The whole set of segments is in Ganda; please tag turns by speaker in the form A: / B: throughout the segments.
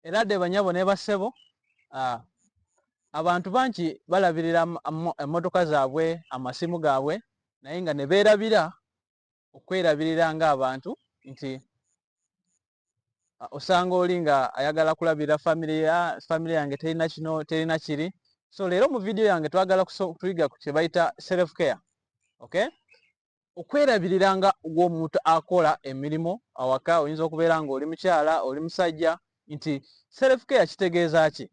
A: Era dde banyabo ne bassebo, abantu bangi balabirira emmotoka zaabwe, amasimu gaabwe, naye nga ne beerabira okwerabirira ng'abantu nti osanga oli nga ayagala kulabirira famire ya famire yange terina kino, terina kiri. So leero mu vidiyo yange twagala tuyiga ku kye bayita self care, okay? Okwerabirira nga gw'omuntu akola emirimu awaka, oyinza okubeera nga oli mukyala, oli musajja, nti self care kitegeeza ki?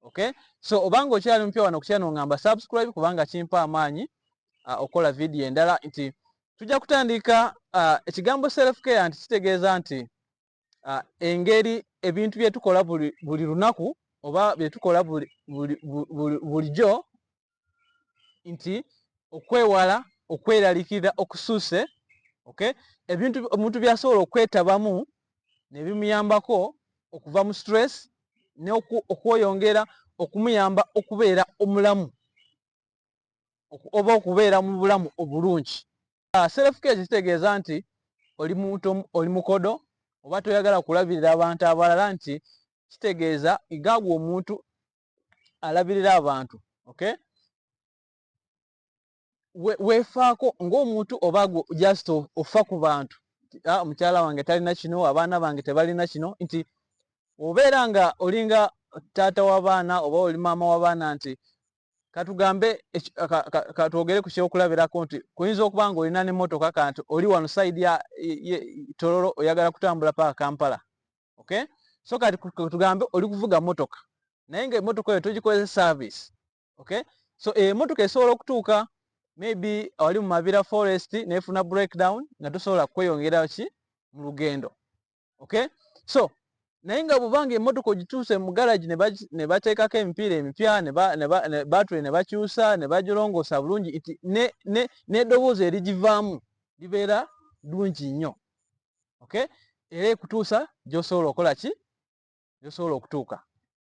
A: Okay, so obanga okyali mupya wano ku channel, ngamba subscribe kubanga kimpa amaanyi okukola vidiyo endala. Nti tujja kutandika ekigambo self care nti kitegeeza nti engeri ebintu bye tukola buli lunaku oba bye tukola bulijjo nti okwewala okweralikirira okusuuse, okay? Ebintu omuntu byasobola okwetabamu ne bimuyambako okuva mu stress n'okweyongera okumuyamba okubeera omulamu oba okubeera mu bulamu obulungi. Self care kitegeeza nti oli muntu oli mukodo oba toyagala kulabirira abantu abalala, nti kitegeeza gagwe omuntu alabirira abantu, okay? Weefaako ng'omuntu oba just ofa ku bantu, omukyala wange talina kino, abaana bange tebalina kino, nti obeera nga olinga taata w'abaana oba oli maama w'abaana, nti katugambe katwogere ku kyokulabirako nti kuyinza okuba nga olina n'emmotoka, kanti oli wano side ya Tororo, oyagala kutambula paka Kampala, okay? So kati tugambe oli kuvuga mmotoka naye nga emmotoka eyo togikozesa service, okay? So emmotoka esobola okutuuka maybe wali mu Mabira Forest nefuna breakdown nga tosobola kweyongera ki mu lugendo, okay? So naye nga bw'obanga emmotoka ogituuse mu garage ne bateekako emipiira emipya, ne battery ne bakyusa ne bagirongoosa bulungi nti n'eddoboozi erigivaamu libeera ddungi nnyo, okay? Era ekutuusa gy'osobola okukola ki, gy'osobola okutuuka.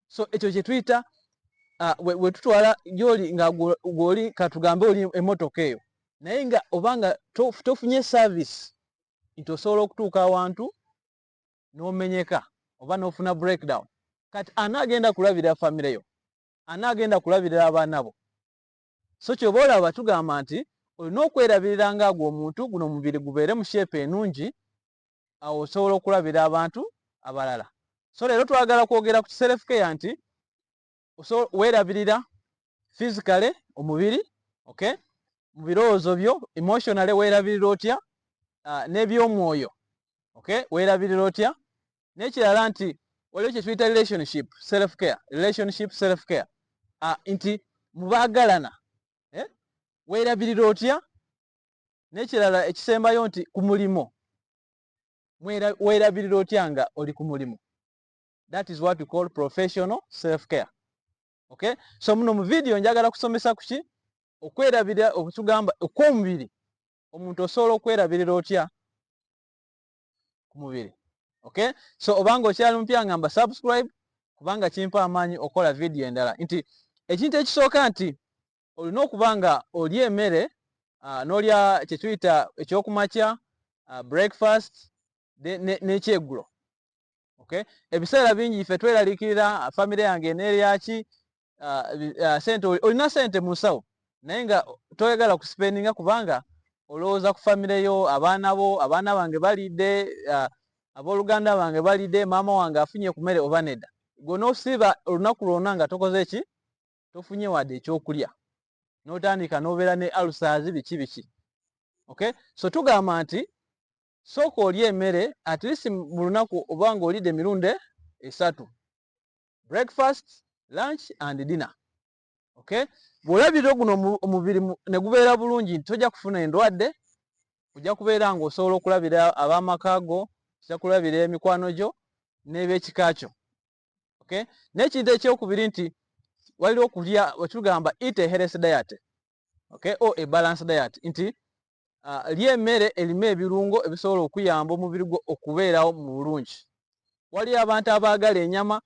A: So ekyo kye tuyita we tutwala gy'oli nga gw'oli, katugambe oli emmotoka eyo, naye nga obanga tofunye service nti osobola okutuuka awantu n'omenyeka oba n'ofuna breakdown. Kati ani agenda kulabirira famire yo? Ani agenda kulabirira abaana bo? So kyoba olaba tugamba nti olina okwerabirira nga gwe omuntu, guno omubiri gubeere mu shape enungi, awo osobola okulabira abantu abalala. So leero twagala kwogera ku self care nti weerabirira physically, omubiri, okay? Mu birowoozo byo, emotionally, weerabirira otya? N'ebyomwoyo, okay? Weerabirira otya? N'ekirala nti waliwo kye tuyita relationship self care, relationship self care, nti mubaagalana, eh? Weerabirira otya? N'ekirala ekisembayo nti ku mulimu weerabirira otya nga oli ku mulimu? That is what we call professional self care, okay? So muno mu video njagala kusomesa kuki okwerabirira okutugamba okw'omubiri. Omuntu osobola okwerabirira otya ku mubiri? Okay, so obanga okyali mupya, ngamba subscribe kubanga kimpa amaanyi okukola vidiyo endala. Nti ekintu ekisooka nti olina okuba nga olya emmere, n'olya kyetuyita ekyokumakya, breakfast n'ekyeggulo, okay? Ebiseera bingi ffe tweraliikirira famire yange eneeryaki, sente, olina sente mu nsawo naye nga toyagala kuspendinga kubanga olowooza ku famire yo, abaana bo, abaana bange balidde, abooluganda bange balidde, maama wange afunye ku mmere oba nedda. Gwe n'osiiba olunaku lwonna nga tokoze ki, tofunye wadde ekyokulya, n'otandika n'obeera ne ulcers, biki biki, okay? So tugamba nti sooka olya emmere at least mu lunaku oba nga olidde emirundi esatu: breakfast, lunch and dinner, okay? Bw'olabirira guno omubiri ne gubeera bulungi nti tojja kufuna endwadde, ojja kubeera ng'osobola okulabira ab'amaka go, ojja kulabira emikwano gyo n'eb'ekika kyo, okay? N'ekintu ekyokubiri nti waliwo okulya wetugamba eat a healthy diet, okay, or a balanced diet, nti lya emmere erimu ebirungo ebisobola okuyamba omubiri gwo okubeerawo mu bulungi. Waliyo abantu abaagala ennyama,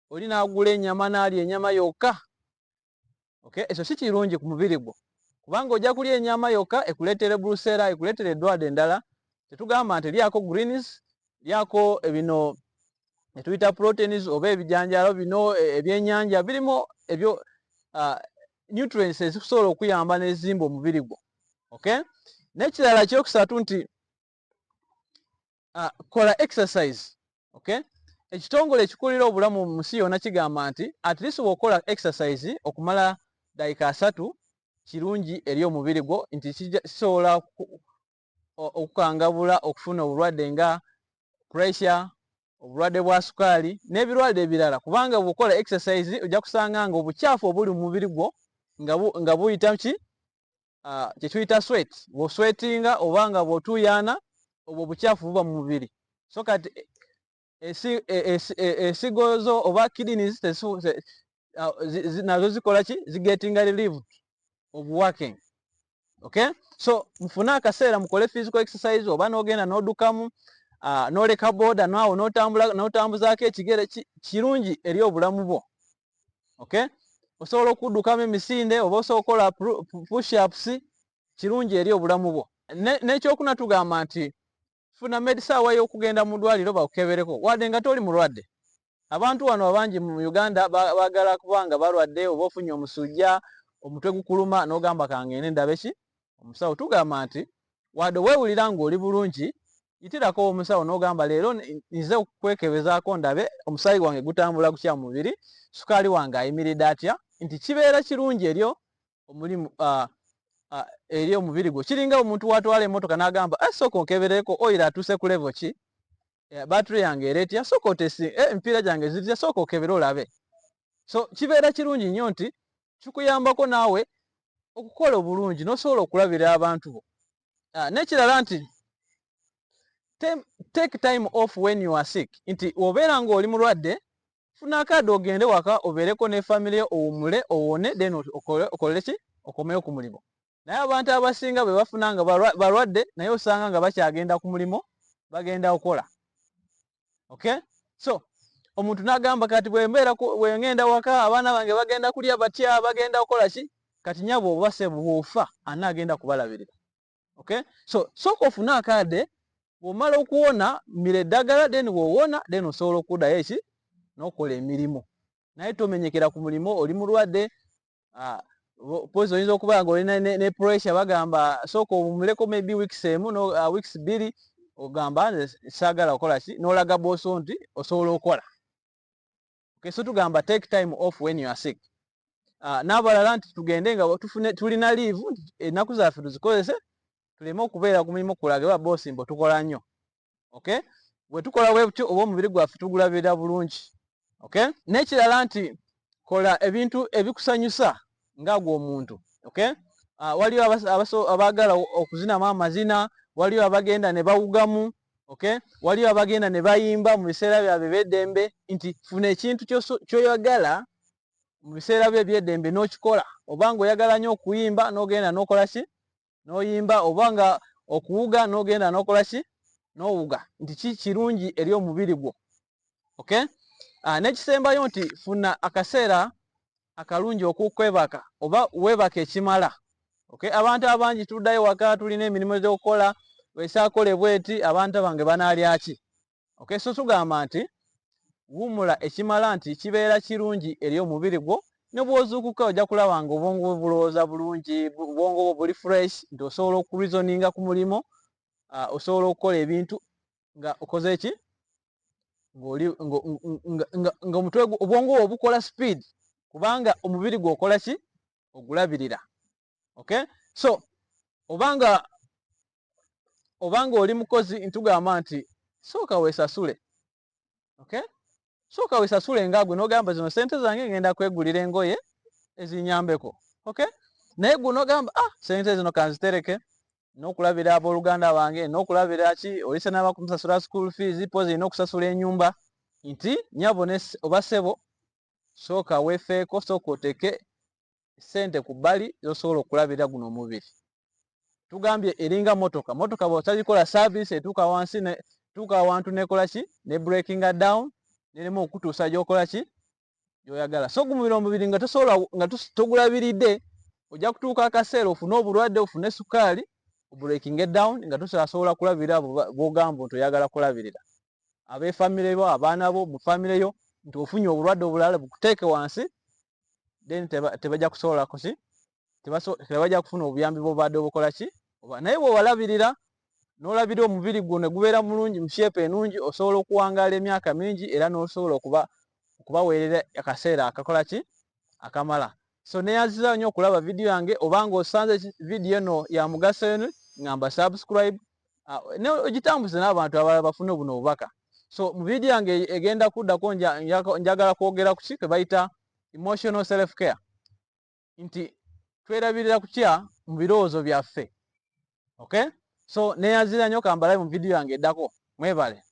A: oli n'agula ennyama n'alya ennyama yokka, okay? Ekyo si kirungi ku mubiri gwo kubanga ojja kulya ennyama yokka ekuleetera brucella, ekuleetera eddwadde endala. Tetugamba nti lyako greens, lyako ebino. Netuyita proteins oba ebijanjaalo bino, ebyenyanja birimu ebyo nutrients ezikusobola okuyamba nezimba omubiri gwo. Okay, n'ekirala kyokusatu nti kola exercise. Okay, ekitongole ekikulira obulamu mu nsi yonna kigamba nti at least bw'okola exercise okumala dakiika 30, kirungi eri omubiri gwo, nti kisobola okukangabula okufuna obulwadde nga pressure, obulwadde bwa sukaali n'ebirwadde ebirala, kubanga bw'okola exercise ojja kusanga nga obukyafu obuli mu mubiri gwo nga buyita ki kyetuyita sweat. Bw'oswetinga oba nga bw'otuuyaana, obwo obukyafu buba mu mubiri. So kati ensigo zo oba kidneys nazo zikola ki? Zigetinga relieved of working. Okay, so mufune akaseera mukole physical exercise, oba n'ogenda n'odukamu, n'oleka boda naawe n'otambula, n'otambuzaako ekigere, kirungi eri obulamu bwo. Okay, osobola okuddukamu emisinde oba osobola okukola push ups, kirungi eri obulamu bwo. N'ekyokuna tugamba nti funa medisaawa y'okugenda mu ddwaliro bakukebereko wadde nga toli mulwadde. Abantu wano abangi mu Uganda baagala kuba nga balwadde, oba ofunye omusujja, omutwe gukuluma, n'ogamba kangende ndabe ki omusawo. Tugamba nti wadde weewulira ng'oli bulungi, yitirako omusawo n'ogamba, "Leero nze okwekebezaako ndabe omusaayi gwange gutambula gutya mu mubiri, sukaali wange ayimiridde atya," nti kibeera kirungi eri omulimu eri omubiri gwo. Kiringa omuntu watwala emmotoka n'agamba, "Eh, sooka onkebereko oil atuuse ku level ki, battery yange era etya, sooka otesi emipiira gyange zitya, sooka okebere olabe." So kibeera kirungi nnyo nti kikuyambako naawe okukola obulungi n'osobola okulabirira abantu bo. N'ekirala nti take time off when you are sick, nti obeera ng'oli mulwadde, funa akadde ogende waka obeereko ne family, owummule, owone, then okole ki? Okomeyo ku mulimu. Naye abantu abasinga bwe bafuna nga balwadde, naye osanga nga bakyagenda ku mulimu, bagenda kukola. Okay, so omuntu n'agamba, "Kati bwe mbeera bwe ngenda waka, abaana bange bagenda kulya batya? Bagenda kukola ki?" Kati nyabo oba ssebo, bw'ofa ani agenda kubalabirira? Okay, so sooka ofune akadde, bw'omala okuwona mira eddagala, then bw'owona, then osobola okuddayo eki n'okola emirimu. Naye tomenyekera ku mulimu oli mulwadde. Pozi oyinza okuba nga olina ne pressure, bagamba sooka owummuleko maybe weeks emu no, weeks 2, ogamba nze saagala kukola ki, n'olaga boss nti osobola okukola. Okay, so tugamba take time off when you are sick. N'abalala nti tugende nga tufune tulina leave, ennaku zaffe tuzikozese, tuleme okubeera ku mulimu kulage ba boss mbu tukola nnyo. Okay, bwe tukola bwe butyo, oba omubiri gwaffe tugulabirira bulungi. Okay, n'ekirala nti kola ebintu ebikusanyusa nga gwe omuntu. Okay, waliwo abaagala okuzinamu amazina, waliwo abagenda ne bawugamu, okay, waliwo abagenda ne bayimba mu biseera byabwe ebyeddembe, nti funa ekintu ky'oyagala mu biseera byo ebyeddembe n'okikola. Oba nga oyagala nnyo okuyimba, n'ogenda n'okola ki? N'oyimba. Oba nga okuwuga, n'ogenda n'okola ki? N'owuga, nti ki kirungi eri omubiri gwo. Okay, n'ekisembayo nti funa akaseera akalungi okukwebaka oba weebaka ekimala. Okay, abantu abangi tuddayo waka, tulina emirimu egy'okukola, wesaakole bweti, abantu bange banaalya ki? Okay, so tugamba nti wummula ekimala, nti kibeera kirungi eri omubiri gwo. Ne bw'ozuukuka ojja kulaba nga obwongo bwo bulowooza bulungi, obwongo bwo buli fresh, nti osobola okureasoninga ku mulimu, osobola okukola ebintu nga okoze ki, ng'oli nga omutwe, obwongo bwo bukola speed, kubanga omubiri gwo okola ki? Ogulabirira. Okay, so obanga oli mukozi, ntugamba nti sooka weesasule. Okay, sooka weesasule nga gwe n'ogamba, "Zino sente zange ngenda kwegulira engoye ezinyambeko." Okay, naye gwe n'ogamba, "Ah, sente zino kanzitereke n'okulabira abooluganda bange n'okulabira ki," olise naba kumusasula school fees, pozi erina okusasula ennyumba, nti nyabo oba ssebo, sooka weefeeko, sooka oteeke sente ku bbali zosobola okulabirira guno omubiri. Tugambye eringa motoka. Motoka bw'otagikola service, etuuka wansi ne tuuka awantu nekola ki? Ne breakinga down, nerema okutuusa gy'okola ki? Gy'oyagala. So gumubiri, omubiri nga tosobola, nga togulabiridde, ojja kutuuka akaseera ofune obulwadde, ofune sukaali, obreakinge down, nga tosobola kulabirira abo b'ogamba nti oyagala kulabirira. Ab'efamire bo, abaana bo, mu famire yo, nti ofunye obulwadde obulala bukuteeke wansi, then tebajja kusobola kuki, tebajja kufuna obuyambi bwobadde obukola ki oba. Naye bw'obalabirira, n'olabirira omubiri gwo ne gubeera mulungi, mu shape enungi, osobola okuwangaala emyaka mingi era n'osobola okubaweerera akaseera akakola ki, akamala. So neyanziza nnyo okulaba vidiyo yange. Obanga osanze vidiyo eno ya mugaso eno, ngamba subscribe ne ogitambuze n'abantu abalala bafune buno obubaka. So mu vidiyo yange egenda kuddako, njagala kwogera ku ki ke bayita emotional self care, nti twerabirira kutya mu birowoozo byaffe. Okay, so neyanzira nnyo, kambalabe mu vidiyo yange eddako. Mwebale.